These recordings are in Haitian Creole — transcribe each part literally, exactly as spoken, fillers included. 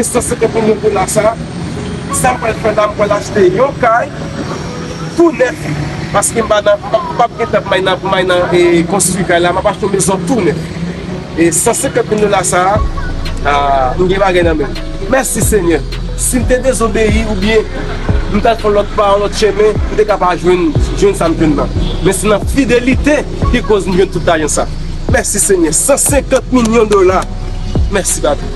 San senkant milyon dola sa, sa m pral fè la, m pral achte yon kay tou nèf. Paske m pa nan, m p ap, m p ap gen tan pou m al nan, pou m al nan, e, konstwi kay la, m ap achte yon mezon tou nèf. E san senkant milyon dola sa a, a, m gen bagay nan men m. Mèsi, Senyè. Si m te dezobeyi oubyen m t al fè yon lòt pa, yon lòt chemen, m te ka pa jwenn, jwenn sa m jwenn nan. Men se nan fidelite ki koz m jwenn tout lajan sa. Mèsi, Senyè. San senkant milyon dola. Mèsi, Papi.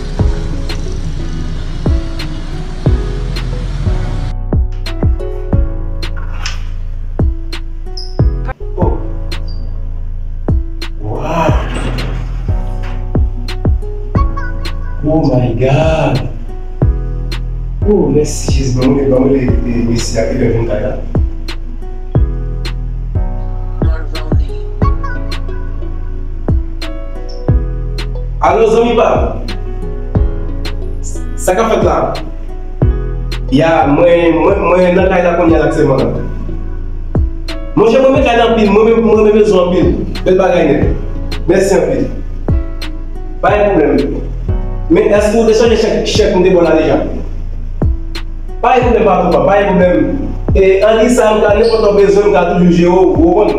Oh. Wow. Oh my God. Oh, mèsi Jezi. Ban mwen, ban mwen le, le, mesye a ki fè vin kay la. Alo, zanmi pa m. Sa k ap fèt la? Ya, mwen, mwen, mwen nan kay la kounye a la aktyèlman la. Monchè, mwen renmen kay la anpil, mwen menm, mwen renmen mezon anpil. Bèl bagay nèt. Mèsi anpil. Pa gen pwoblèm. Men èske ou te chanje chèk, chèk m te ba w la deja? Pa gen pwoblèm, patwon pa m, pa gen pwoblèm. E ann di sa, m ka, nenpòt lè w bezwen, m ka toujou jere w, ou konprann?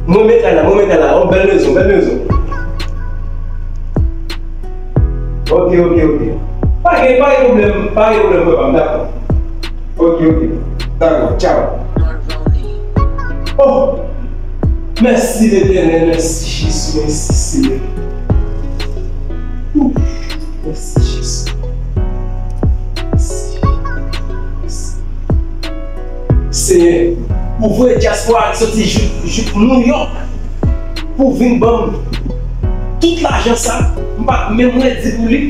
Mwen renmen kay la, mwen renmen kay la. Yon bèl mezon, bèl mezon. Ok, ok, ok. Pa gen, pa gen pwoblèm, pa gen pwoblèm, frè pa m, dakò. Ok, ok. Dakò, tchaw. Oh! Mèsi Letènèl, mèsi Jezi, mèsi Senyè. Ouf! Mèsi Jezi. Mèsi. Mèsi. Senyè, ou voye dyaspora a ki soti jouk, jouk Nouyòk pou vin ban m tout lajan sa, m pa t menm redi pou li,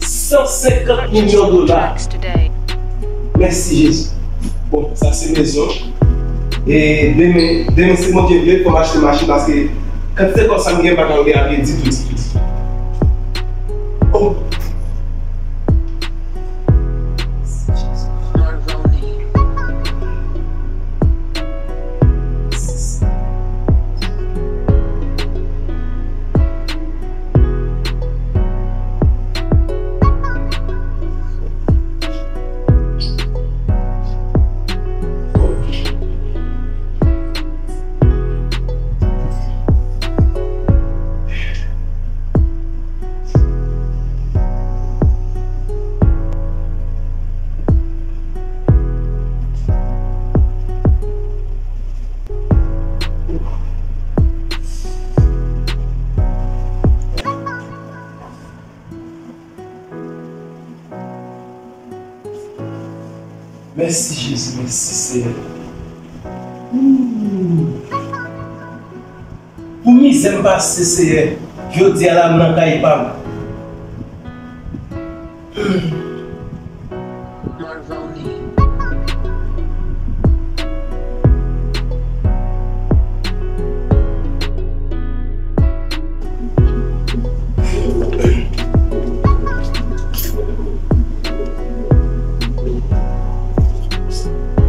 san senkant milyon dola. Mèsi Jezi. Bon, sa se mezon. E demen, demen si Bondye vle, fò m achte machin paske kantite kòb sa m gen pa ka woule a pye ditou, ditou, ditou. Oh! Mèsi Jezi, mèsi Senyè. Ooh. Pou mizè m pase, Senyè, jodi a la m nan kay pa m.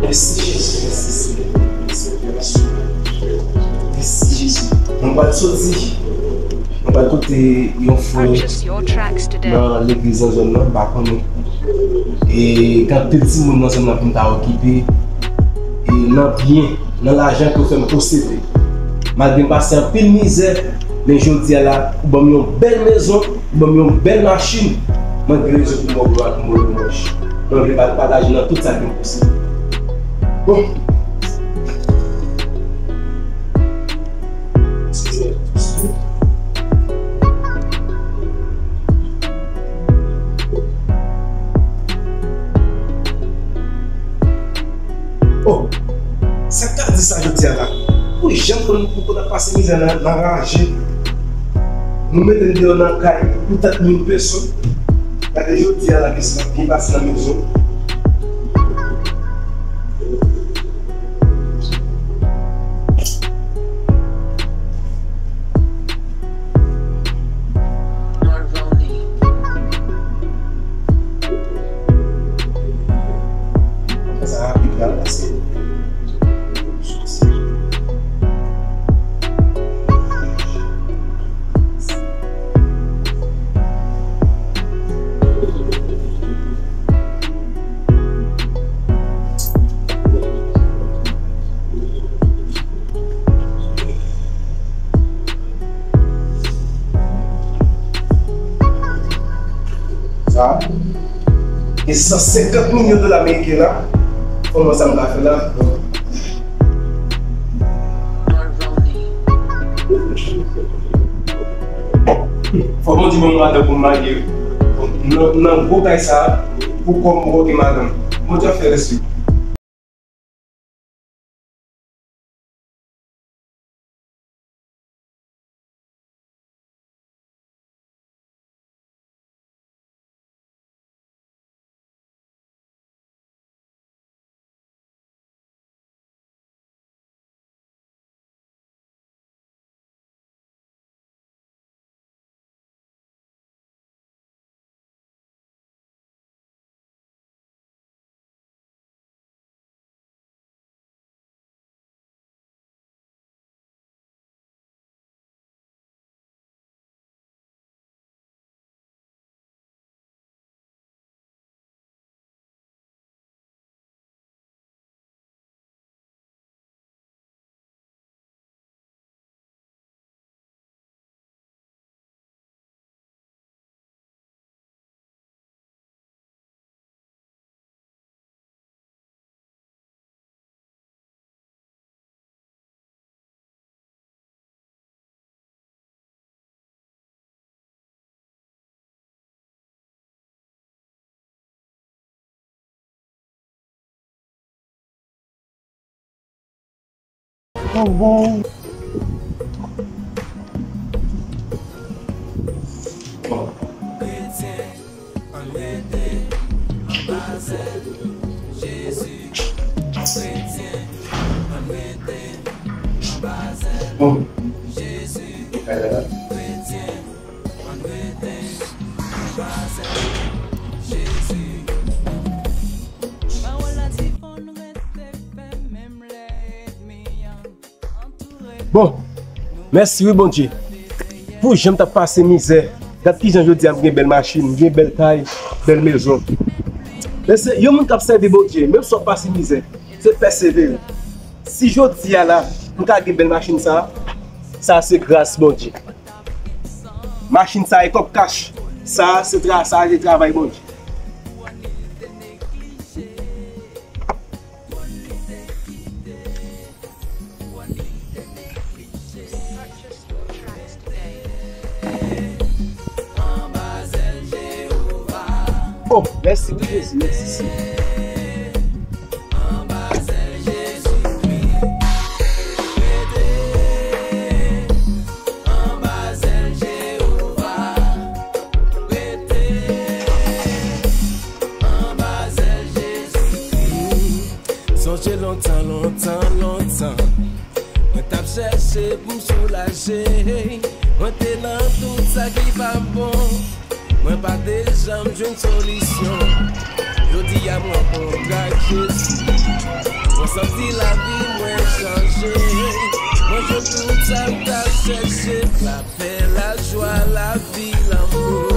Mèsi Jezi, mèsi Senyè, mèsi Jezi. Mèsi Jezi. Mwen pral soti, mwen pral kote yon frè nan legliz nan zòn nan, m pa konnen. E gen anpil timoun nan zòn nan pou m ta okipe. E nan byen, nan lajan ke w fè m posede. Malgre m pase anpil mizè, men jodi a la, ou ban m yon bèl mezon, ou ban m yon bèl machin. Mwen gen rezon pou m ba w glwa, pou m ba w lwanj. Mwen vle pa-, pataje nan tout sa ke m posede. Bon. Oh, sa k ka di sa jodi a la? Pou jan pou nou, pou nou pase mizè nan, nan raje. Nou mete n deyò nan kay pou tèt moun pèsonn. Gade jodi a la, kisa k ap byen pase nan mezon. Sa rapid la, paske San senkant milyon dola ameriken la, kòman sa m ka fè la? Fò Bondye ban m madanm pou m marye. Nan, nan gwo kay sa, pou kò m poko gen madanm. Bondye ap fè rès li. Bon, bon. Bon. Bon, mèsi wi Bondye. Pou jan m t ap pase mizè, gad kijan jodi a m gen bèl machin, m gen bèl kay, bèl mezon. Men se yon moun k ap sèvi Bondye, menm si w ap pase mizè, se pèsevere. Si jodi a la, m ka gen bèl machin sa, sa se gras Bondye. Machin sa e kòb kach. Sa se tra-, sa se travay Bondye. Oh, mèsi pou Jezi, mèsi Senyè. Sonje lontan, lontan, lontan, mwen t ap chèche pou m soulaje. Mwen te nan tout sa ki pa bon. Mwen pa te janm jwenn solisyon. Jodi a mwen kontre ak Jezi. Mwen santi lavi mwen chanje. Mwen jwenn tout sa m t ap chèche. Lapè, lajwa, lavi, lanmou.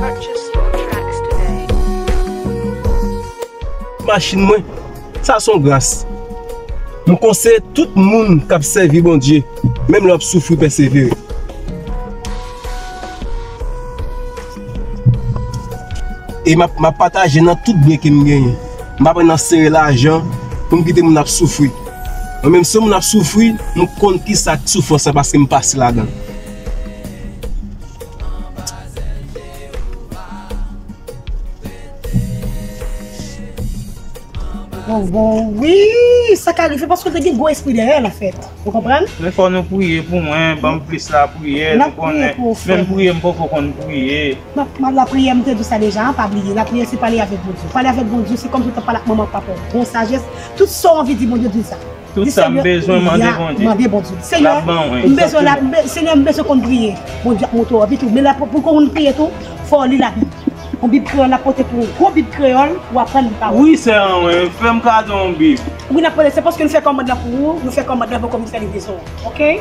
Purchase your tracks today. Machin mwen, sa se yon gras. M konseye tout moun k ap sèvi Bondye, menm lè w ap soufri, pèsevere. E m ap, m ap pataje nan tout byen ke m genyen. M pa pran nan sere lajan pou m kite moun ap soufri. Mwen menm, si yon moun ap soufri, m konn kisa k soufrans lan paske m pase ladan l. Bon, bon, wi, sa ka rive paske l te gen gwo espri dèyè l, anfèt. Ou konprann? Men fò nou priye pou mwen, ban m plis lapriyè, nou konnen. Menm priye, m poko konn priye. Non, ma-, lapriyè, m te di w sa deja, pa bliye. Lapriyè, se pale avèk Bondye. Pale avèk Bondye, se kòmsi w t ap pale ak manman ak papa w. Bon sajès, tout sa w anvi di Bondye, di l sa. Tout sa m bezwen, mande Bondye. Mande Bondye. Senyè, m bezwen la, m be-, Senyè, m bezwen konn priye. Bondye ap montre w anvi tou. Men la, pou, pou konn priye tou, fò w li Labib. Yon Bib kreyòl, n ap pote pou ou. Gwo Bib kreyòl, ou aprann li pawòl. Wi, sè an, wi. Fè m kado yon Bib. Wi, n ap pote. Se paske nou fè kòmand lan pou ou, nou fè kòmand lan pou komisè li bezwen w. Oke?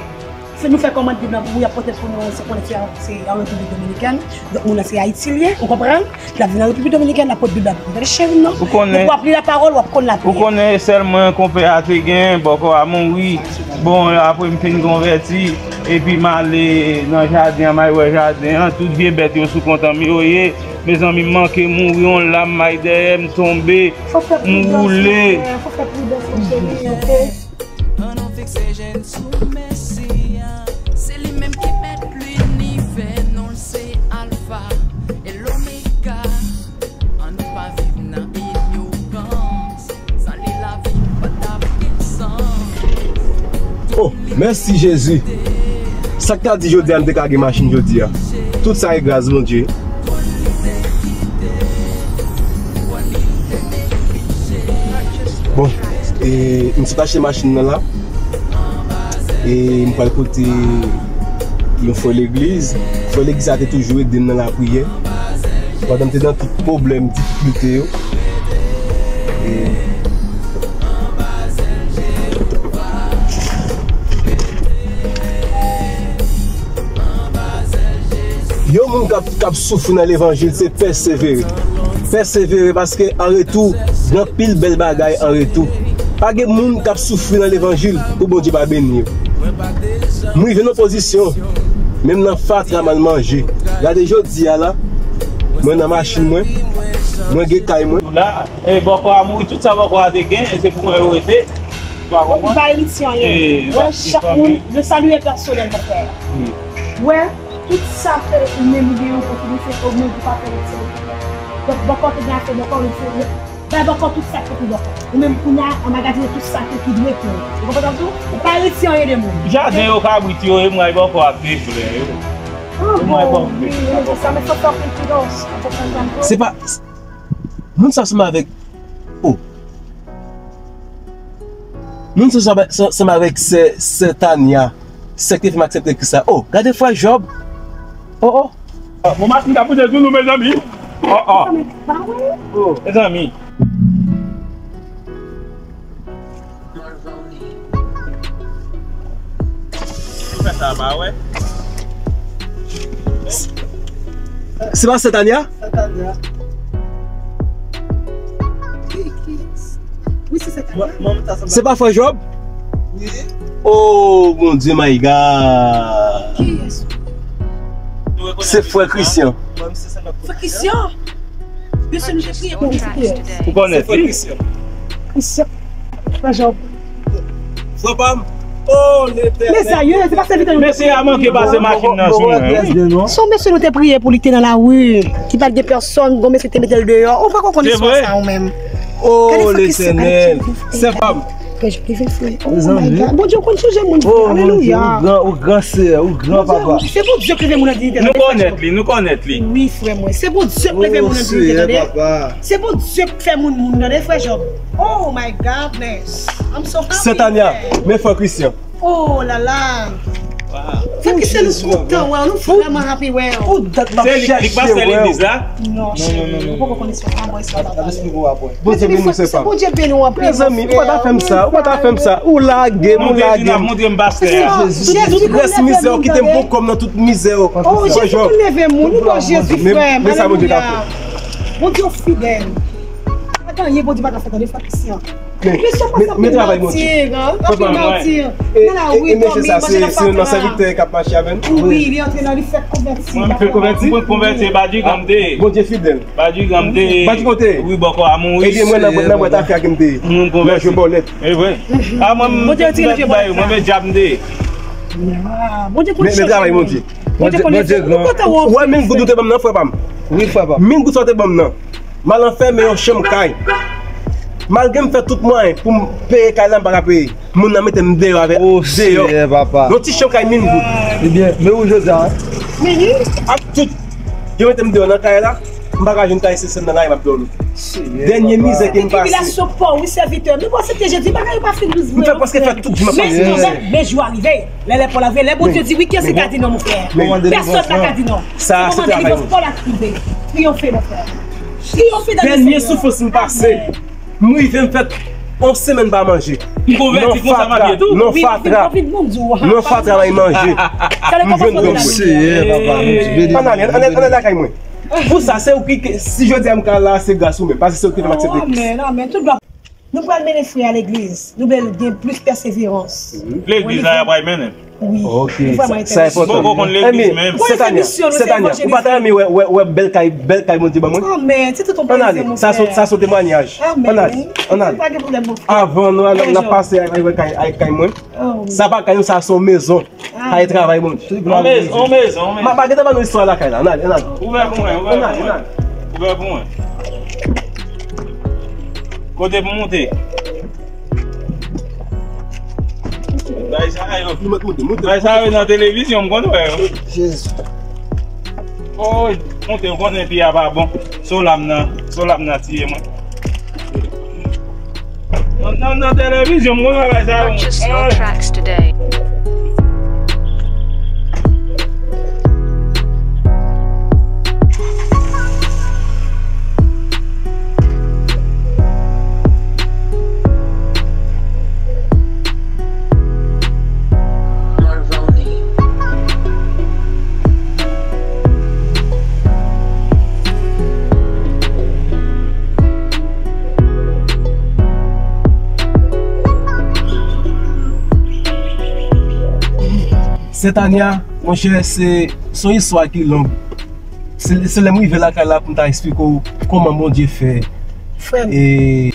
Se nou fè kòmand Bib la pou ou, y ap pote l pou nou, se konnen se, se an Repiblik Dominikèn. Donk, moun nan se Ayiti l ye, ou konprann? L ap vin an Repiblik Dominikèn, l ap pote Bib la pou nou. Gade cheri m non. Ou konnen. Depi w ap li la pawòl, w ap konn la Bib. Ou konnen sèl mwen konpè a te gen, bòkò a mouri. Bon, apre m fin konvèti, epi m ale nan jaden an, m al wè jaden an, tout vye bèt yo sou kont an m yo ye. Mezanmi, m manke mouri, yon lam may dèyè m, tonbe, m woule. Fò fè pridans, mon frè, fò fè pridans, mon cheri, ok? An nou fikse je n sou Mesi a. Se li menm ki mèt linivè, non l se Alfa e Lomega. An nou pa viv nan inyorans. San li lavi pa t ap gen sans. Oh, mèsi Jezi. Sa k ta di jodi a m te ka gen machin jodi a? Tout sa e gras Bondye. Bon, e, m sot achte machin nan la. E m pral pote yon frè legliz. Frè legliz sa te toujou ede m nan lapriyè. Pandan m te nan tout pwoblèm, difikilte yo. E Yon moun k ap, k ap soufri nan levanjil, se pèsevere. Pèsevere, paske an retou, gen anpil bèl bagay an retou. Pa gen moun k ap soufri nan levanjil pou Bondye pa beni yo. M rive nan pozisyon, menm nan fatra m al manje. Gade jodi a la, mwen nan machin mwen, mwen gen kay mwen. La, e bòkò a mouri, tout sa bòkò a te gen, e se pou mwen yo rete. Ou pa konprann? Ou pa eritye anyen. Wè, chak moun, le salut est personnel, mon frère. Wè, tout sa ke ou menm ou gen yon kontribisyonn, ou menm ou pa fè lòt se. Donk, bòkò te gen afè bòkò, ou fè, bay bòkò tout sa k pou bòkò. Ou menm kounye a, anmagazine tout sa ke ki dwe pou ou. Ou konprann sa m di w? Ou pa eritye anyen de moun. Jaden yo, kabrit yo, e mwen bòkò ak de flè yo. Ah bon, wi, wi, se sa, men fò fè konfidans. Ou konprann sa m di w? Se pa, moun sa sanm avèk, oh. Moun sa sanm, sanm avèk sè, sè Tanya. Sè k te fè m aksepte Kris la. Oh, gade frè Jòb. Oh, oh. Ah, bon, masin ka pote sou nou, mezanmi. Oh, oh. Oh, mezanmi. Ou fè sa pa wè? Se pa sè Tanya? Sè Tanya. Ki, ki? Wi, se sè Tanya. Se pa frè Jòb? Wi. Oh, Bondye, my God. Kiyès? Se frè Christian. Frè Christian? Mesye, nou te priye pou li, se kiyès? Ou konèt li? Christian. Frè Jòb. Frè pa m. Oh, Letènèl. Mezanmi, se pa sèvitè nou te priye pou li. Mesye a manke pase machin nan sou mwen, wi. Se yon mesye nou te priye pou li, te nan lari, ki pa t gen pèsonn, gon mesye te mete l deyò. Ou poko konn istwa sa ou menm. Oh, Letènèl. Sè pa m. Frè Jòb, li vin frè. Oh my God. Bondye, ou konn chanje moun. Oh, Bondye, ou gran, ou gran Seyè, ou gran papa. Se Bondye ki leve moun nan diyite. Nou konèt li, nou konèt li. Wi, frè mwen. Se Bondye ki leve moun nan diyite, tande. Se Bondye k fè moun moun, tande, frè Jòb. Oh my goodness. I'm so happy. Sè Tanya, men frè Christian. Oh la la. Frè Christian, nou kontan wè w, nou vrèman happy wè w. Pou dat m ap chèche wè w. Non, cheri, ou poko konn istwa sa, mwen, istwa sa. Bondye beni w, sè pa m. Bondye beni w anpil. Mezanmi, ou pa ta fè m sa, ou pa ta fè m sa. Ou lage m, ou lage m. Jezi, tout rès mizè w, kite m pou kò m nan tout mizè w. Oh, Jezi konn leve moun, wi, Jezi, frè m. Men sa Bondye ka fè. Bondye fidèl. Pa gen anyen Bondye pa ka fè, tande, frè Christian. Men, men, men travay Bondye. Anpil mati, anpil mati. Nan lari, dòmi, manje nan fatra. Sèvitè k ap mache avè n. Wi, li antre nan, li fè konvèti. Mwen fè konvèti, mwen konvèti, Badjigran m te ye. Bondye fidèl. Badjigran m te ye. Badjigran te ye. Wi, bòkò a mouri. Ebyen, mwen nan, nan bwat afya ke m te ye. Nan jwe bòlèt. E vre. A, mwen, mwen, mwen, mwen, djab m te ye. Bondye konn chanje. Men, men travay Bondye. Bondye konn chanje. Ou wè mil goud ou te ban m nan, frè pa m? Wi, frè pa m. Mil goud sa w te ban m nan. M al anfème yon chanm kay. Malgre m fè tout mwayen pou m peye kay la, m pa ka peye. Moun nan mete m deyò avè, deyò. Yon ti chanm kay mil goud. Ebyen, men ou jodi a, wi. Ak tout, yo mete m deyò nan kay la, m pa ka jwenn kay, se sèl nan lari m ap dòmi. Dènye mizè ke m pase. Tribilasyon pa w, wi, sèvitè. Men bon, se te Jezi, bagay yo pa fin douz vre. M fè prèske fè tout jou m ap pase mizè. Men jou a rive. Lè, lè Pòl a vini, lè Bondye di wi, kiyès ki ka di non, mon frè? Pèsonn pa ka di non. Sa, se travay nou. Triyonfe, triyonfe, mon frè. Triyonfe nan Senyè. Dènye soufrans m pase, m rive m fè yon semèn pa manje. M konvèti konsa m ap ye tou. Non fatra. Non fatra bay manje. M jwenn granmoun. Seyè, papa, nou di beni. Ann ale, ann ale, ann ale lakay mwen. Pou sa, se ou ki, si jodi a m ka la, se gras ou menm. Paske se ou ki fè m aksepte Kris. Amèn, amèn. Tout glwa. Nou pral mennen frè a legliz. Nou vle l gen plis pèseverans. Legliz la, y ap pral mennen. Wi. Ok, sa, sa enpòtan. Boko konn legliz menm. Setania, Setania, ou pa ta renmen wè, wè, wè bèl kay, bèl kay Bondye ban mwen? Ann ale, sa se, sa se yon temwayaj. Ann ale, ann ale. Avan nou ale, n ap pase al wè kay, al kay mwen. Sa pa kay nou, sa se yon mezon. Kay travay Bondye. On mezon, on mezon, on mezon. M a gentan ban nou istwa lakay la. Ann ale, ann ale. Ouvè pou mwen, ouvè pou mwen. Ouvè pou mwen. Kote pou moute? Bay sa yo. Bay sa yo nan televizyon, m konn wè yo. Jezi. Oh, monte, ou konnen pi a pa bon. Solam nan, solam nan tiye mwen. Nan, nan, nan televizyon, m konn wè sa yo. Purchase your tracks today. Setania, monchè, se, se yon istwa ki long. Se, se lè m rive lakay la pou m ta eksplike w kòman Bondye fè. Frè m. E,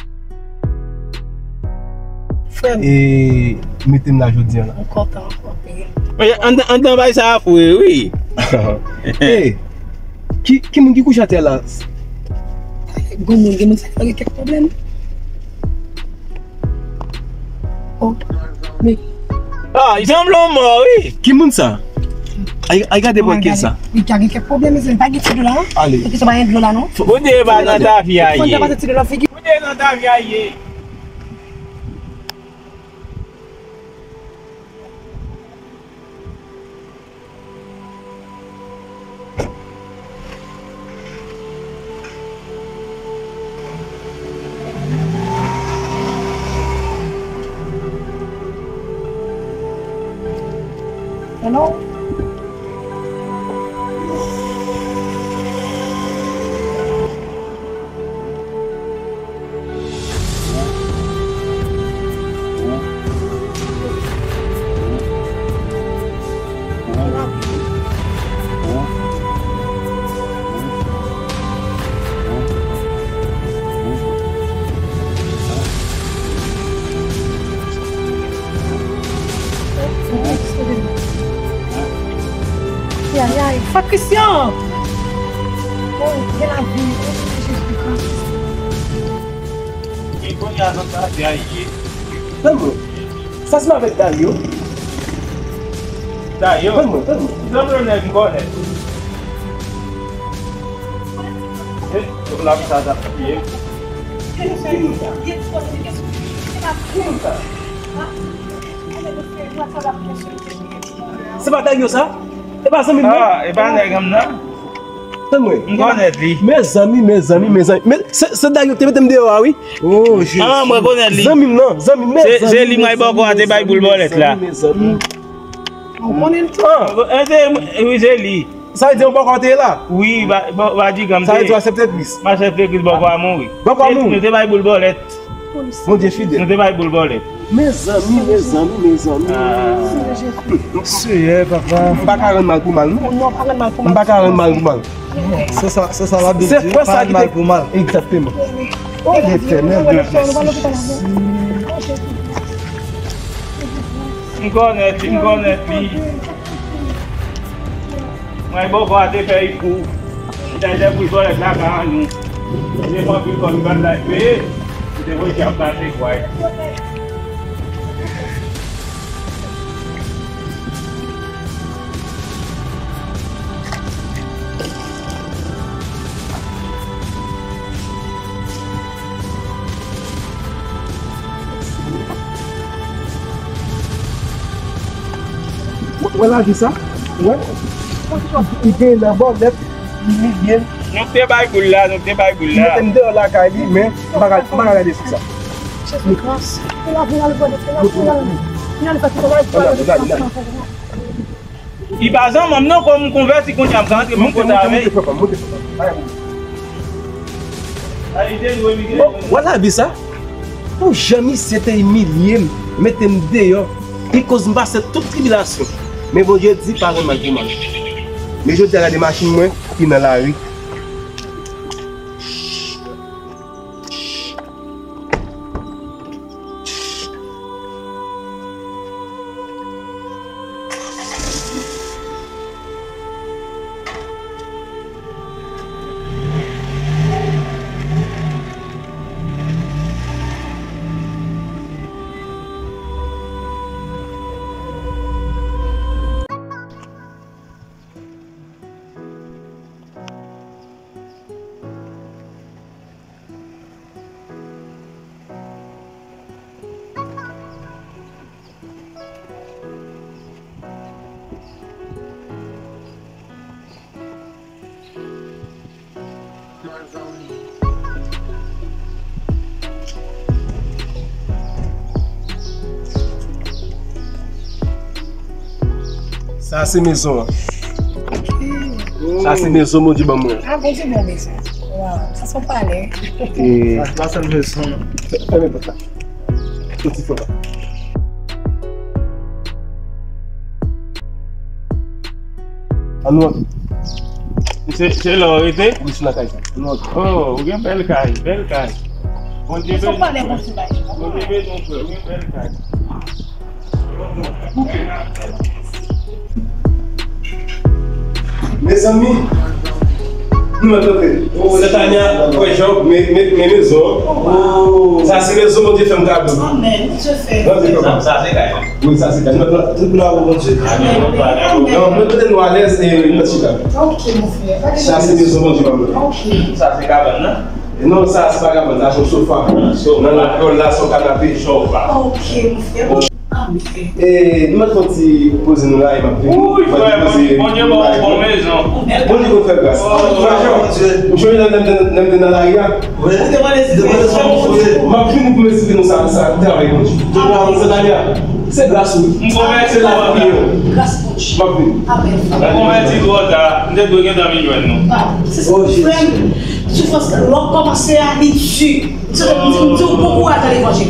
frè m. E mete m la jodi a la. M kontan anpil. Anndan, anndan bay sa a fre, wi. E, ki, ki moun ki kouche atè la? Gon moun, gen moun sa yo gen kèk pwoblèm. Oh, men. Ah, li sanble yon mò, wi. Ki moun sa? Ay, ay, gade bò kè sa. Li ka gen kèk pwoblèm, mezanmi. Pa gen ti dlo la, non? Ale. Epi sa pa gen dlo la, non? Bondye pa nan tafya ye. Fò n ta pase ti dlo la figi. Bondye nan tafya ye. Hello? Ay, ay, ay. Frè Christian! Oh, gen lavi. Oh, Jezi Kris. Tann mwen. Sa se avèk Dayo. Dayo? Tann mwen, tann mwen. Zanmi yon nèg m konnen. E, la pou sa, sa, ye. Ki moun sa? Ki moun sa? Se pa Dayo sa? E pa zanmi m nan? Ah, e pa nèg m nan. Tann mwen. M konèt li. Mezanmi, mezanmi, mezanmi. Men se, se Dayo ki te mete m deyò a, wi. Oh, Jezi. Ah, mwen konèt li. Zanmi m nan, zanmi m, mezanmi. Se, se li mwen bòkò a te bay boul bòlèt la. Mezanmi, mezanmi. Ou konnen l tou? Ah, e se, wi, se li. Sa vle di yon bòkò te la? Wi, ba, ba, ba di granm. Sa vle di w aksepte Kris? M aksepte Kris, bòkò a mouri. Bòkò a mouri? Nou te bay boul bòlèt. Bondye fidèl. Nou te bay boul bòlèt. Mezanmi, mezanmi, mezanmi. Ah. Seyè, papa. M pa ka rann mal pou mal, non. Non, pa rann mal pou mal. M pa ka rann mal pou mal. Se sa, se sa Labib di, pa rann mal pou mal. Egzakteman. Oh, Letènèl de Jezi. M konèt li, m konèt li. Mwen bòkò a te fè l kou. Li t al fè boul bòlèt lakay an nou. Li te fè anpil kòb, li pa t la peye. Li te voye ap pase kway. Wè lavi sa? Wè. Li gen nan bòlèt, li byen. Nou te bay boul la, nou te bay boul la. Li mete m deyò lakay li, men m pa ka, m pa ka gade fi sa. Li pa zanmi m non, kòm m konvèti kounye a m ka antre m kontre avè l. Bon, wè lavi sa. Pou jan misye te imilye m, mete m deyò, li koz m pase tout tribilasyon. Men Bondye di pa gen mal pou mal. Men jodi a gade machin mwen ki nan lari. Sa se mezon an. Sa se mezon Bondye ban mwen. Ah, Bondye ban mezon. Waw, sa se yon palè. E sa se mezon. Fèmen pòt la. Yon ti fò la. An nou antre. Se, se la w rete? Wi, se nan kay sa. An nou antre. Oh, ou gen bèl kay, bèl kay. Bondye beni w, frè. Bondye beni w, frè. Ou gen bèl kay. Mezanmi, nou mèt antre. Oh, Natania, frè Job, men, men, men mezon an. Oh. Sa se mezon Bondye fè m kado. Amèn. Bondye fè. Sa, sa se kay la. Wi, sa se kay. Nou mèt la, tout glwa pou Bondye. Amèn. Amèn. Donk, nou mete nou alèz e nou mèt chita. Ok, mon frè. Sa se mezon Bondye ban mwen. Ok. Sa se kabann nan? Non, sa, se pa kabann, sa se yon sofa. Sofa. Nan lang kreyòl la, se yon kanape. Sofa. Ok, mon frè. Amèn. E, nou mèt fè yon ti poze nou la, e m ap vini. Wi, frè, Bondye, Bondye ban w bon mezon. Bondye konn fè gras. Oh. Frè Jean, m sonje lè m te nan lari a. Wi. M ap vini pou m esplike nou sa, sa travay Bondye. Natania, se gras ou. M konvèti twò ta. Gras Bondye. M ap vini. Amèn. M konvèti twò ta. M te dwe gentan vin jwenn nou. Ah, se sa, frè m. Soufrans la, lè w kòmanse a, li di. M santi m di, m di w bon kouraj nan levanjil.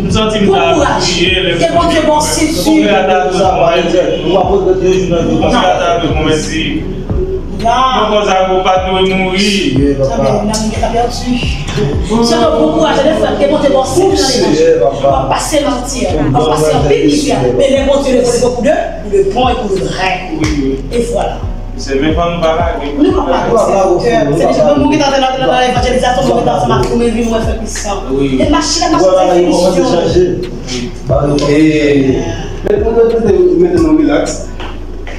M santi m ta kriye lè m sonje. Ke Bondye ba w senti. Konpè a ta dwe konvèti. Konpè a ta dwe konvèti. Poko Zako pa t dwe mouri. Amèn. Nan mwen ta pèdi. Se yon bon kouraj, lè frè, ke Bondye ba w senti nan levanjil. W ap pase mati, w ap pase anpil mizyè. Men lè Bondye leve w pou de, pou de bon e pou de vrè. Wi, wi. E vwala. Se men fanm pa lage. Nou pa lage, se doktè. Se deja bon, moun ki t antre nan, nan, nan evanjelizasyon, moun ki t antre ansanm ak ou, men vin wè fè pwisan. Wi. E machin la, machin se finisyon. Wi. E, mete, mete, mete nou rilaks.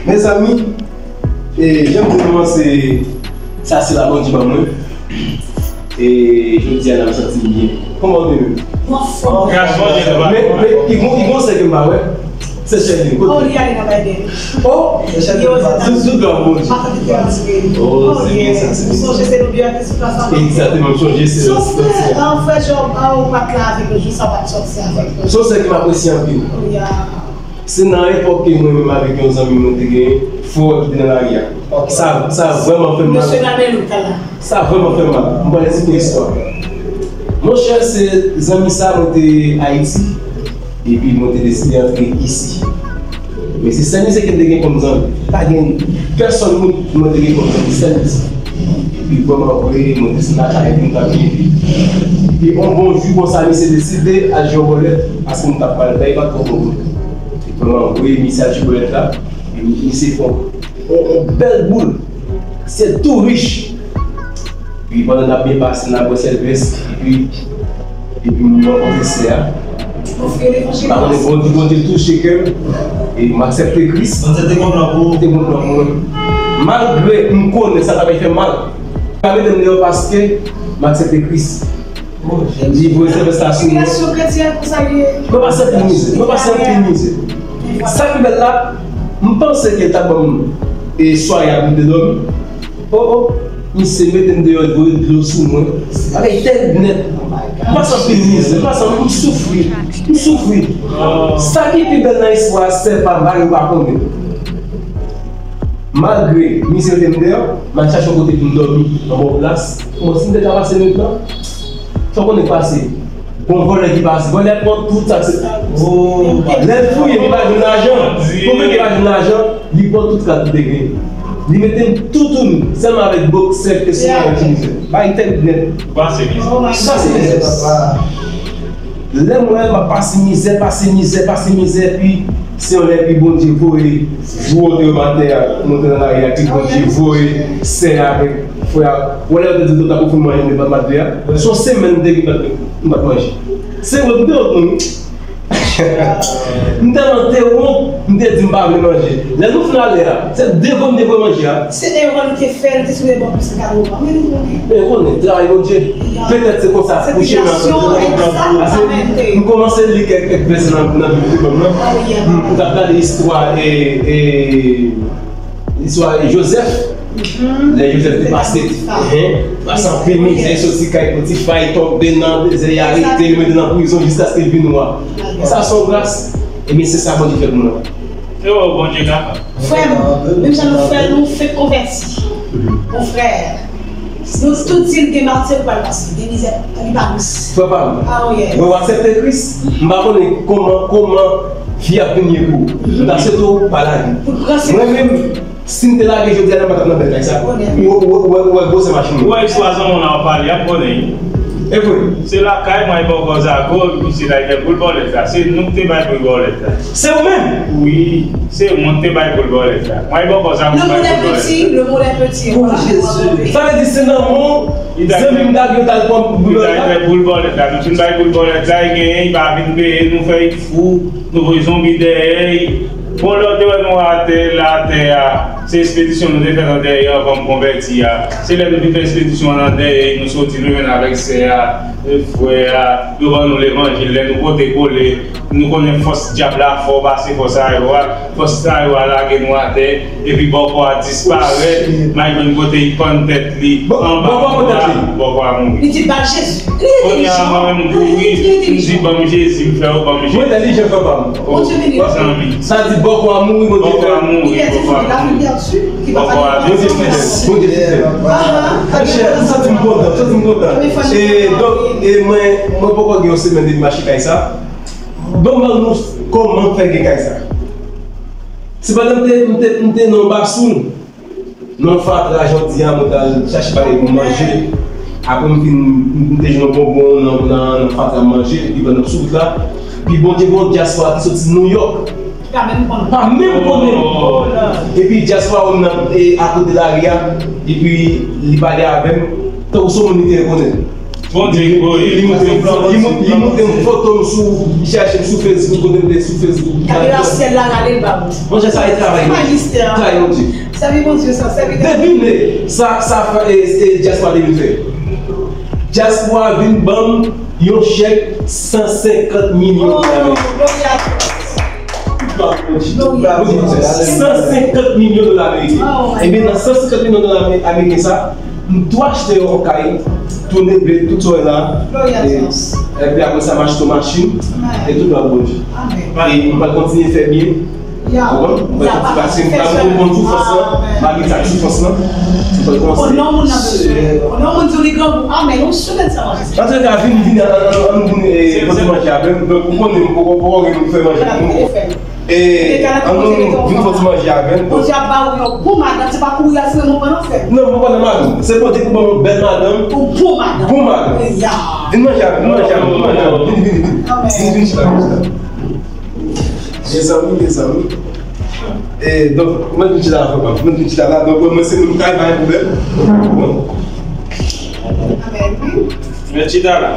Mezanmi, e, jan m te kòmanse, sa se la Bondye ban mwen. E jodi a, n ap santi m byen. Kòman w te menm? Mwen anfòm. Gras Bondye, nou pa. Men, men, li gon, li gon sè ke m pa wè. Se chè li, kote? Oh, li ale nan Biden. Oh, se chè li. Tout, tout glwa pou Bondye. Oh, se byen sa, se byen sa. Sonje se nou byen ki sou plas la. Egzakteman, m sonje se. Sou frè, an frè Job, an ou pa t la avèk nou, jou sa w pa t sòti avèk nou. Se yon sè ke m apresye anpil. Oh, yeah. Se nan epòk ke mwen menm avèk yon zanmi mwen te genyen, frè ki te nan lari a. Sa, sa vrèman fè m mal. Sa vrèman fè m mal. M pral esplike istwa. Monchè, se zanmi sa mwen te Ayiti. Epi mwen te deside antre isi. Men se sèl misye ke m te gen kòm zanmi. Pa gen pèsòn moun mwen te gen kòm zanmi, sèl misye. Epi vrèman vre, mwen desann lakay li, m t ap viv. Epi yon bon jou konsa, misye deside al jwe yon bòlèt, paske m t ap pral bay, pa twò bon pou li. Epi vrèman vre, misye al jwe bòlèt la, epi misye fè yon, yon, yon bèl boul. Se tou rich. Epi pandan n ap byen pase, n ap bwè sèlvès, epi, epi m rankontre sè a. M pa konnen, Bondye, Bondye touche kè m, e m aksepte Kris. Bondye te gon plan pou ou. Te gon plan pou mwen. Malgre m konnen sa ta pral fè m mal, m pa mete m deyò paske m aksepte Kris. Li voye sèlvès la sou mwen. Mwen pa sèt pou mizè. Mwen pa sèt pou mizè. Sa ki bèl la, m panse ke l t ap ban m, e, sware a pou m te dòmi. Oh, oh. Misye mete m deyò, voye dlo sou mwen. Bagay tèt nèt. M pase anpil mizè, m pase, m soufri. M soufri. Sa ki pi bèl nan istwa a, sè pa m, Mario pa konnen. Malgre misye mete m deyò, m al chache yon kote pou m dòmi, yon bon plas. Bon, si m te ka pase nwit lan, fò konnen k pase. Gon vòlè ki pase. Vòlè pran tout sa k se. Lè l fouye, li pa jwenn lajan. Konbyen ki pa jwenn lajan? Li pran tout kat li te gen. Li mete m toutouni, sèlman avèk boksè ke sou mwen ki mizè. Bay tèt nèt. Ou pase mizè. Pase mizè. Lè m wè m ap pase mizè, pase mizè, pase mizè, epi se yon lè epi Bondye voye jou an te wè m atè a, monte nan lari a, epi Bondye voye sè a avèk frè a. Wè lè yo te di m ta pou fin manje m te pa t manje a. Se yon semèn m te gen m pa t manje. Se vre, m te wont moun. M tèlman te wont, m te di m pa vle manje. Lè nou fin ale a, se devan m te voye manje a. Se erè l te fè, l te sipoze ban plis kado. Men nou konnen. Men konnen, travay Bondye. Petèt se konsa, se pou chemen an soti nan pwogram. Paske m kòmanse li kèk, kèk vèsè nan, nan Bib li ban m nan. M, m t ap gade istwa, e, e, istwa Jozèf. Lè Jozèf te pase, hen, pase anpil mizè, soti kay Potifay, tonbe nan dezè, y arete l, mete nan prizon jiskaske l vin wa. Sa se yon gras. Ebyen, se sa Bondye fè pou mwen. Yo, Bondye kapab. Frè m, menm jan nou fè, nou fenk konvèti. Mon frè, nou tout di l gen mati pou al pase, gen mizè, li pa dous. Frè pa m. Ah, oh, yes. Mwen, w aksepte Kris, m pa konnen kòman, kòman fi ap vin ye pou ou. M ta swete w pa lage. Mwen menm, si m te lage jodi a, m pa t ap nan bèl kay sa. Ou, ou, ou, ou wè gwosè machin nan. Ou wè istwa zanmi w la w pale a, m konnen. E vre. Se lakay mwen bòkò Zago, misye t al fè boul bòlèt la. Se nou k te bay boul bòlèt la. Se ou menm? Wi, se mwen k te bay boul bòlèt la. Mwen bòkò Zago bay boul bòlèt la. Le monde est petit, le monde est petit. Oh, Jezi. Sa vle di se nan men w zanmi m t al pran boul bòlèt la? Li t al fè boul bòlèt la. Nou fin bay boul bòlèt la, li genyen, li pa vin peye, nou fè li fou, nou voye zonbi dèyè li. Bon, lè w te wè nou atè la, atè a, se espedisyon nou te fè nan dèyè anvan m konvèti a. Se lè nou te fè espedisyon an nan dèyè, nou soti, nou jwenn avèk sè a, e frè a, yo ban nou levanjil. Lè nou pote kole, nou konnen fòs dyab la fò pase fòs a yo a. Fòs sa yo a lage nou atè, epi bòkò a disparèt, m al jwenn kote li pann tèt li, anba bò a, bòkò a mouri. Li di, "Ba Jezi." Kounye a, mwen menm, m kouri, m di, "Ban m Jezi," m fè yo ban m Jezi. Mwen entèlijan, frè pa m. Bondye beni w. Zanmi. Sa di bòkò a mouri, Bondye fè. Bòkò a mouri, bòkò a mouri. Bòkò a mouri. Bondye fidèl, Bondye fidèl. Monchè, m santi m kontan, m santi m kontan. E donk, e mwen, mwen poko gen yon semèn depi m achte kay sa. Ban m, ban nou kòman fè gen kay sa. Sepandan, m te, m te, m te nan yon basoun, nan yon fatra, jodi a, mwen t al chache bagay pou m manje. Apre, m fin, m te jwenn yon bonbon nan, nan, nan fatra, m manje, epi pandan m sou wout la, epi Bondye, Bondye, dyaspora ki soti Nouyòk. Pa menm konnen. Pa menm konnen. Epi dyaspora wè m nan, e, akote lari a, epi li pale avè m, tankou se yon moun li te rekonèt. Bondye voye. Li montre m, li mont-, li montre m foto m sou, li chache m sou Facebook, kote m te sou Facebook. Kamera syèl la rale l ba m. Monchè, sa e travay Bondye. Travay Bondye. Sèvi Bondye sa, sèvi Bondye. Devine sa, sa fè, e, e, dyaspora te vin fè. Dyaspora vin ban m yon chèk san senkant milyon dola ameriken. Oh, glòri a Dye. San senkant milyon dola ameriken. Ebyen, nan san senkant milyon dola ameriken sa, m tou achte yon kay, tou neble, tout sa w wè la. Epi apre sa, m achte yon machin, e tout glwa pou Bondye. E m pral kontinye fè byen. Ou konprann? M pral kontinye, paske m pa konn soufrans lan, malgre sa soufrans lan, m pral kòmanse. O non, moun nan bezwen. O non, moun di w li grangou. Amèn. Ou sou tèt sa, mwen. Antouka, vin, vin, ann, ann, ann, ann vin, e, pote manje avè m. Donk, ou konnen, m poko, poko gen moun fè manje pou mwen. E, ann, ann vin fè ti manje avè m. Bondye ap ba ou yon bon madanm, se pa kouri al foure moun pran lanfè. Non, mwen pa nan madanm. Se Bondye ki ban mwen bèl madanm. Yon bon madanm. Bon madanm. Vin manje avè m, vin manje avè m, vin manje avè m. Vin, vin, vin. Vin, vin, chita, vin chita. Mezanmi, mezanmi. E, donk, mwen vin chita la, frè pa m. Mwen vin chita la, donk, mwen se moun kay, pa gen pwoblèm. Bon. Amèn. Mwen chita la.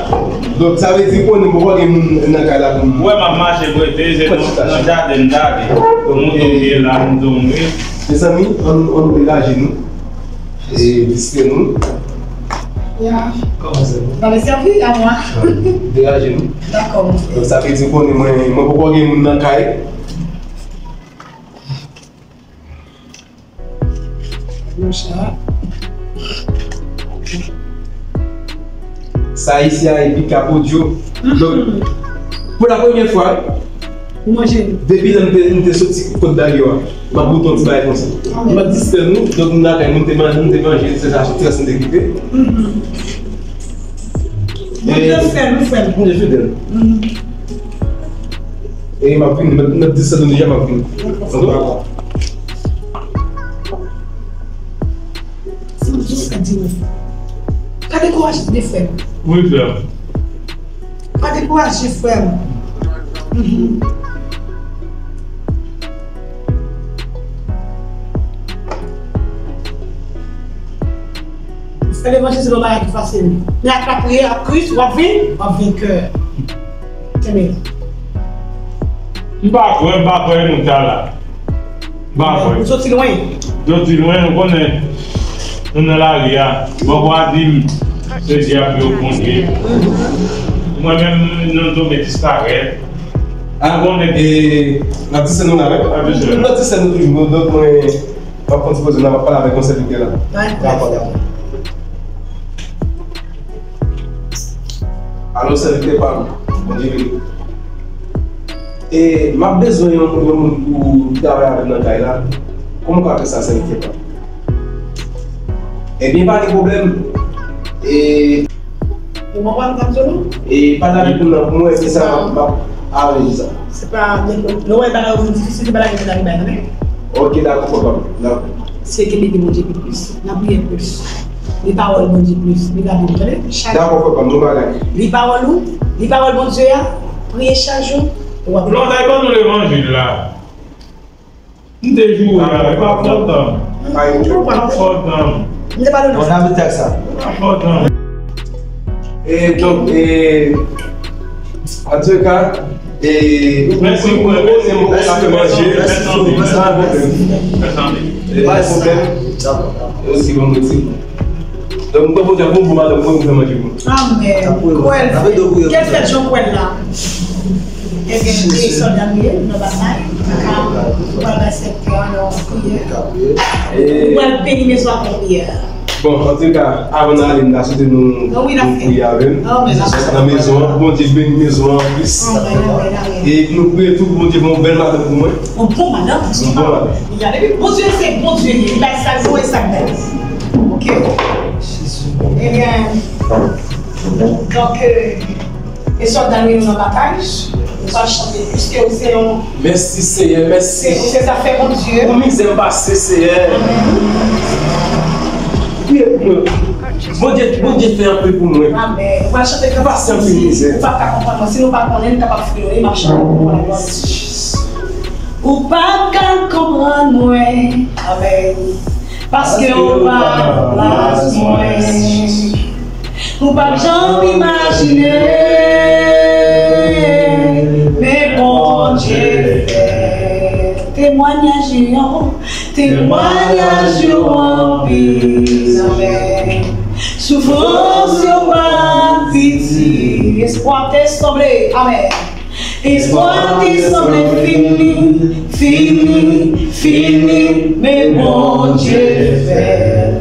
Donk, sa vle di, konnen, mwen pa gen moun nan kay la pou mwen. Wè, m ap mache, prete, se nan, nan jaden m t ale. Moun tonbe la, moun tonbe. Mezanmi, ann, ann nou degaje nou. E, distrè nou. Ya. Kòman se nou? Dans le service à moi. Degaje nou. Dakò, monchè. Donk, sa vle di, konnen mwen, mwen poko gen moun nan kay. Monchè. Sa isi a epi kap odyo. Donk, pou la premyè fwa, depi lè m te, m te soti kot Dario a, m ap boute yon ti bagay konsa. M ap distrè nou, donk m lakay nou, m te manje, m te manje, se sa, se sa m te kite. Bondye fidèl, wi, frè m. Bondye fidèl. E m ap vini, m ap, m ap distrè nou deja, m ap vini. Dakò. Sa m jis ka di nou. Pa dekouraje tande, frè m. Wi, frè m. Pa dekouraje, frè m. Mhm. Fè levanjil se pa yon bagay ki fasil. Men ak lapriyè, ak Kris, w ap vin, w ap venkè. Kenbe. M pa kwè, m pa kwè nou ta la. M pa kwè. Ou soti lwen. Soti lwen, ou konnen. Nou nan lari a. Bòkò a di m, se dyab yo, Bondye. Mwen menm, nou tonbe disparèt. Ou konnen. E, n ap di se nou la, wi. N ap di se nou. N ap di se nou toujou, donk mwen, m ap pran ti poze la, m ap pale avèk yon sèvitè la. Dakò, dakò. Alo, sèvitè pa m, Bondye beni. E, m ap bezwen yon, yon moun pou travay avè m nan kay la. Kòman w ka fè sa, sèvitè pa m? Ebyen, pa gen pwoblèm. E, Ou konprann sa m di w la? E, pale avèk moun nan pou mwen, epi sa, m ap, m ap aranje sa. Se pa, lè w wè bagay yo vin difisil, se pa lage moun nan li bay nan men. Ok, dakò, papa. Dakò. Se kenbe di Bondye pi plis. Nan priye plis. Li pawòl Bondye plis. Li gade nou, tande? Chak Dakò, papa, nou bagay. Li pawòl ou, li pawòl Bondye a, priye chak jou, ou ap Lòt ay ban nou levanjil la. M te joure avè l, pa fòt an m. Pa fòt an m. M te padone. Bon, n a met ak sa. Pa fòt an m. E donk, e, antouka, e, ou konnen mwen konn sa fè manje. Mèsi, mèsi, mèsi. E pa pwoblèm. Osi bon mwen di. Donk, mwen konn Bondye bon, bon madanm mwen pou fè manje pou mwen. Amèn. Kwè l, frè. Kèl fèt jan kwè l la. Ebyen, e sòlda nou ye, nou nan batay. Nou ka, nou pral bay sèvitè a nan priyè. Nou pral beni mezon ak yon priyè. Bon, antouka, avan n ale, m ta swete nou, nou priye avè m. Nan mezon an, pou Bondye beni mezon an plis. E nou priye tou pou Bondye ban yon bèl madanm pou mwen. Yon bon madanm, yon bon madanm. Depi Bondye se Bondye li ye, li bay sa l bon e sa l bèl. Ok. Ebyen, donk, e sòlda nou ye, nou nan batay. Nou pral chante, piske ou se yon Mèsi, Seyè, mèsi. Ou se zafè Bondye. Pou mizè m pase, Seyè. Amèn. Priye pou mwen. Bondye, Bondye fè anpil pou mwen. Amèn. Ou pral chante kantè. M pase anpil mizè. Ou pa ka konprann mwen. Si nou pa konnen, nou kapab fouye, m ap chante pou la glwa de Dye. Ou pa ka konprann mwen. Amèn. Paske ou pa nan plas mwen. Ou p ap janm imajine, men Bondye fè. Temwanyaj yo, temwanyaj yo anpil, amèn. Soufrans yo pa piti, espwa te sanble, amèn. Espwa te sanble fini, fini, fini, men Bondye fè l.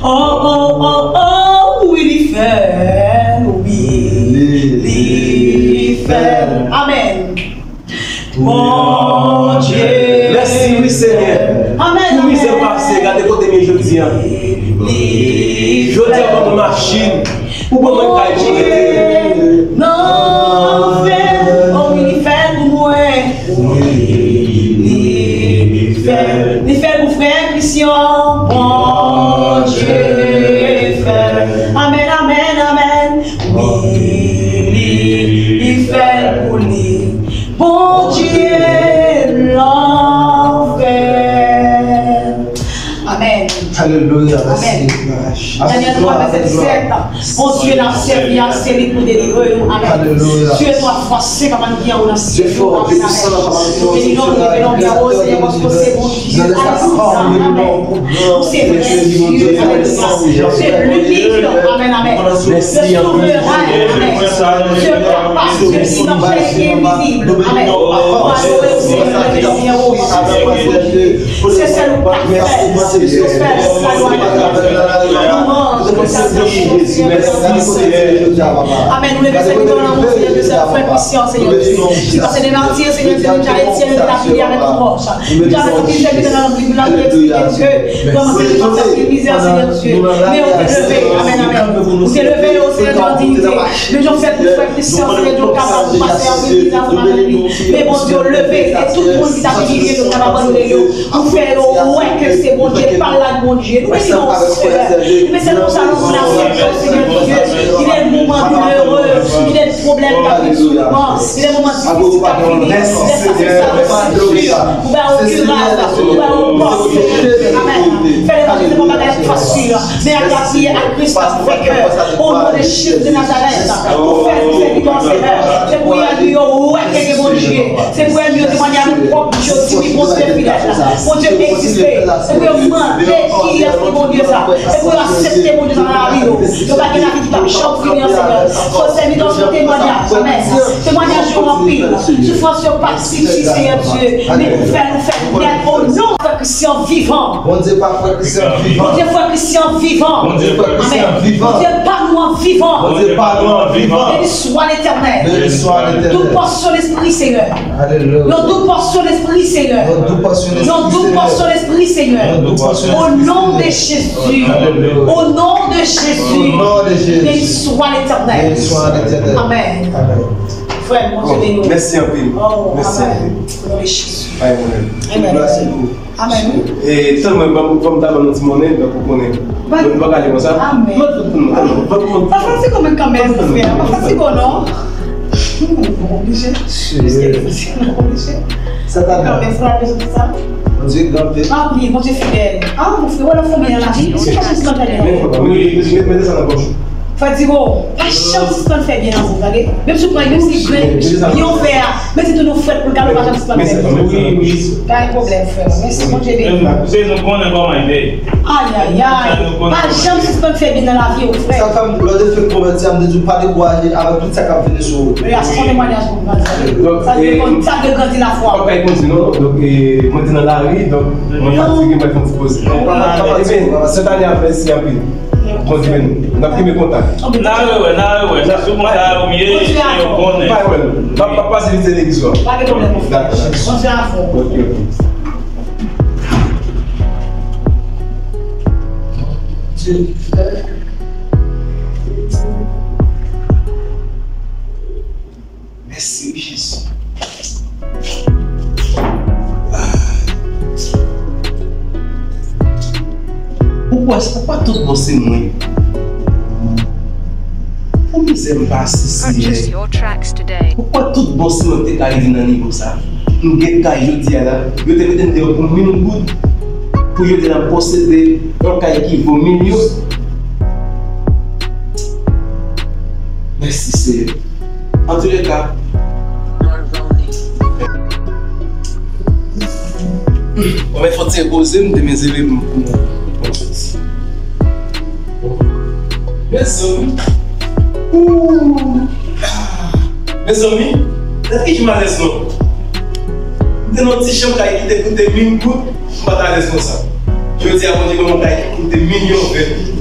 Oh, oh, oh, oh, wi, li fè l, wi, li fè l. Amèn. Bondye. Mèsi, wi, Senyè. Amèn, pou mizè m pase, gade kote m ye jodi a. Jodi a, ban mwen machin. Ou ban mwen kay pou rete. Nan fè, oh wi, li fè l pou mwen. Wi, li fè l. Li fè l pou frè Christian. Bondye fè l. Amèn, amèn, amèn. Wi, li, li fè l pou li. Bondye l an fè l. Amèn. Alelouya, mèsi. Amèn. Danyèl twa, vèsè disèt. Bondye n ap sèvi a, se li pou delivre nou. Amèn. Dye twa fwa senk, amèn, ki anwo nan syèl yo. Amèn, amèn. Nou beni non, nou leve non, byen wo, Senyè, paske w se Bondye. Alelouya. Amèn. Ou se vrè Dye. Alelouya. Se linik. Amèn, amèn. Le souvren. Amèn. Dye kapab, Dye idansyèl, Dye envizib. Amèn. Alelouya, Senyè, Senyè, Senyè. Se sèl ou k ap fè l, se ou k ap fè l, la glwa a Dye. Amèn. Nou leve sèvitè w nan men w, Senyè Dye, Senyè Frè Christian, Senyè Dye, ki pase de martir, Senyè Dye, nou ja etye, nou ja priye avèk yon wòch. Nou ja fè anpil sèvitè nan Bib la, nou eksplike Dye, kòman Senyè Dye, nou fè anpil mizè, Senyè Dye. Men ou te leve, amèn, amèn. Ou te leve yo, Senyè Dye, an diyite. Men jan w fè pou frè Christian, Senyè Dye, kapab pase anpil mizè ansanm avèk li. Men Bondye, w leve, e tout moun ki t ap imilye yo, k ap abandone yo, ou fè yo wè ke se Bondye pa l la k Bondye. Nou beni non w, Senyè. Nou beni se konsa nou moun aksepte w, Senyè Dye. Il est moment douloureux, il est problème k ap vin sou nou an, il est moment difisil k ap vini. Lè sa fè sa, nou pa sou, ou ba yo kiras, ou ba yo pòs, Senyè Dye. Amèn. Fè lè Bondye se pa bagay fasil. Men ak lapriyè, ak respè, avèk kè, o non de Jezi de Nazarèt, ou fè nou sèvitè, Senyè. Se pou ènmi yo wè ke gen Bondye. Se pou ènmi yo temwanye avèk pwòp bouch yo, di wi, Bondye fidèl. Bondye egziste. Se pou yo mande kiyès ki Bondye sa. Se pou yo aksepte Bondye sa nan lavi yo. Yo pa gen lavi ki p ap janm fini an, Senyè. Fò sèvitè w se temwanyaj. Amèn. Temwanyaj yo anpil. Soufrans yo p ap sifi, Senyè Dye. Men ou fè nou fè nèt o non. Frè Christian vivan. Bondye pa frè Christian vivan. Bondye frè Christian vivan. Bondye frè Christian vivan. Bondye pa nou an vivan. Bondye pa nou an vivan. Beni swa Letènèl. Beni swa Letènèl. Dout pòsyon lespri, Senyè. Alelouya. Yon dout pòsyon lespri, Senyè. Yon dout pòsyon lespri, Senyè. Yon dout pòsyon lespri, Senyè. O non de Jezi. Alelouya. O non de Jezi. O non de Jezi. Beni swa Letènèl. Beni swa Letènèl. Amèn. Amèn. Frè, Bondye beni w. Mèsi anpil. Mèsi anpil. O non de Jezi. Amèn. Amèn. Glwa se pou Amèn. E, sèlman, ban m, ban m ta ban nou ti monnen, donk ou konnen. Ban nou pa gade konsa. Amèn. Ban tout moun, ban tout moun. Pa fatige w menm kanmenm, frè. Pa fatige w non. Hmm, nou oblije. Seyè. Nou oblije. Sa ta kanmenm, frè, bezwen tout sa. Bondye gran pèp. Ah wi, Bondye fidèl. Ah, mon frè, wè lè w fè byen nan lavi. Ou pa sispann fè byen. Men, men, men, mete sa nan pòch ou. Frè Diro, pa janm sispann fè byen nan vi w, tande? Menm si w pran, menm si grenn byen w fè a, menm si tounen w frèt pou l gade, w pa janm sispann fè byen. Wi, wi. Pa gen pwoblèm, frè. Mèsi, Bondye beni w. Koute, nou konnen kòman l ye. Ayayay. Pa janm sispann fè byen nan lavi w, frè. Sa fè m, lè w te fin konvèti a, m te di w pa dekouraje avèk tout sa k ap vini sou wout ou. Wi, a se yon temwayaj pou mwen, frè. Sa te konn, sa te grandi lafwa. Papa e kondi non, donk, e, mwen te nan lari, donk, mwen fatige, mwen fè yon ti poze. Ebyen, sèt ane a, mèsi anpil. Bondye beni w. N ap kenbe kontak. N a rewè, n a rewè. Se sou kontak ou m ye, se yo konnen. Pa wè, m ap, m ap pase vizite legliz la. Pa gen pwoblèm, mon frè. Dakò. Bondye avè w. Ok, ok. Mèsi, wi, Jezi. Ah. Ou kwè, ou kwè tout bon se mwen? Pou mizè m pase, Senyè. Ou kwè tout bon se mwen te ka rive nan nivo sa? M gen kay jodi a la. Yo te mete m deyò pou mil goud. Pou yo te nan posede yon kay ki vo milyon. Mèsi, Senyè. Antouleka, mwen fòk ti poze m, te mezire m pou mwen. Mezanmi. Ooh. Ah. Mezanmi, nan ki jan m alèz non? M te nan yon ti chanm kay ki te koute mil goud, m pa t alèz konsa. Jodi a, Bondye ban mwen kay ki koute milyon vèt.